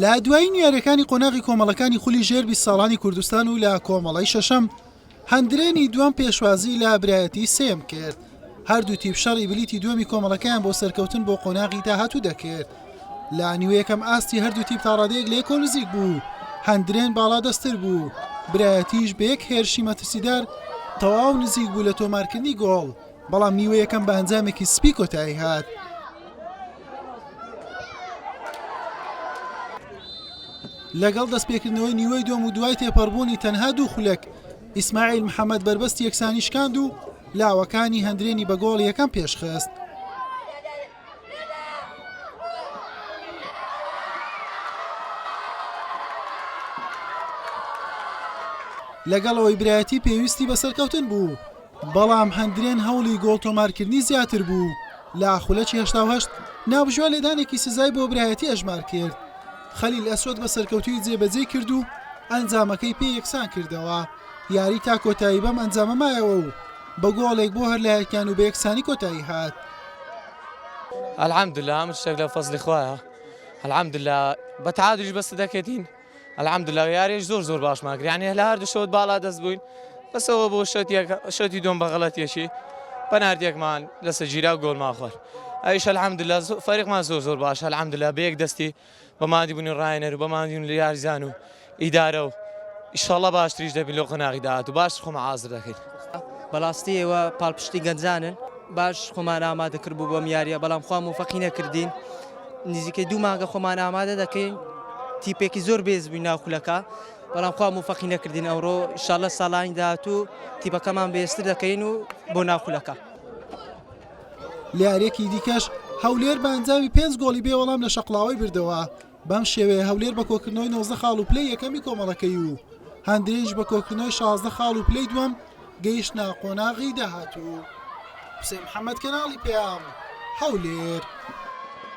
لە دوایین یاریەکانی قۆناغی کۆمەڵەکانی خولی ژێر 20 ساڵانی کوردستان و لە کۆمەڵەی شەشەم هەندرێنی دووەم پێشوازی لە برایەتی سێم کرد هەردوو تیپ شەڕی بلیتی دووەمی کۆمەڵەکەیان بۆ سەرکەوتن بۆ قۆناغی داهاتوو دەکرد لە نیوەی یەکەم ئاستی هەردوو تیپ تاڕادەیەک لە یەکەوە نزیک بوو، هەندرێن باڵادەستتر بوو، برایەتیش بە یەک هێرشی مەترسیدار تەواو نزیک بوو لە تۆمارکردنی گۆڵ، بەڵام نیوەی یەکەم بە ئەنجامێکی سپی کۆتایی هات. لەگەڵ دەستپێکردنەوەی نیوەی دووەم و دوای تێپەڕبوونی تەنها دوو خولەک، ئیسماعیل محەمەد بەربەستی یەکسانی شکاند و لاوەکانی هەندرێنی بە گۆڵی یەکەم پێشخست. لەگەڵ ئەوەی برایەتی پێویستی بە سەرکەوتن بوو، بەڵام هەندرێن هەوڵی گۆڵ تۆمارکردنی زیاتر بوو، لە خولەکی 88 ناوبژیوان لێدانێکی سزای بۆ برایەتی ئەژمار کرد، خەلیل ئەسوەد بە سەرکەوتوویی جێبەجێی کرد و ئەنجامەکەی پێ یەکسان کردەوە، یاری تا کۆتایی بەم ئەنجامە مایەوە و بە گۆڵێک بۆ هەرلایەکیان و بە یەکسانی کۆتایی هات. الحمدللە هەموو شتێک لە فەزلی خوایە الحمدللە بە تعادلیش بەس دەکەتین الحمدللە یاریش زۆر زۆر باشمان کرد یعنی لە هەردوو شەوت باڵا دەست بووین بەسەوە بۆ شەتێک شەتی دوم بە غەڵەتێکی پەناردێکمان لەسەر گیرا و گۆڵمان خوارد ئەویش الحمدللە فەریقمان زۆر زۆر باشە الحمدللە بە یەک دەستی بە ماندیبوونی ڕاهێنەر و بە ماندیبوونی لە یاریزان و ئیدارە و ئیشەڵا باشتریش دەبین لەو قۆناغی داهاتوو باش خۆمان حازر دەکەین. بەڵاستی ئێوە پاڵپشتی گەنجانن باش خۆمان ئامادە کرد بوو بۆم یاریە بەڵام خوا مۆفەقی نەکردین نزیکەی دوو مانگە خۆمان ئامادە دەکەین تیپێکی زۆر بێز بووین ناو خولەکە بەڵام خوا مۆفەقی نەکردین ئەوڕۆ ئیشاڵە ساڵانی داهاتوو تیپەکەمان بەهێزتر دەکەین و بۆ ناو خولەکە. لە یارییەکی دیکەش هەولێر بە ئەنجامی پێنج گۆڵی بێ وەڵام لە شەقڵاوەی بردەوە، بەم شێوەیە هەولێر بە کۆکردنەوەی 19 خاڵ و پلەی یەکەمی کۆمەڵەکەی و هەندرێنیش بە کۆکردنەوەی 16 خاڵ و پلەی دووەم گەیشتنە قۆناغی داهاتوو. حوسێن محەمەد کەناڵی پەیام، هەولێر.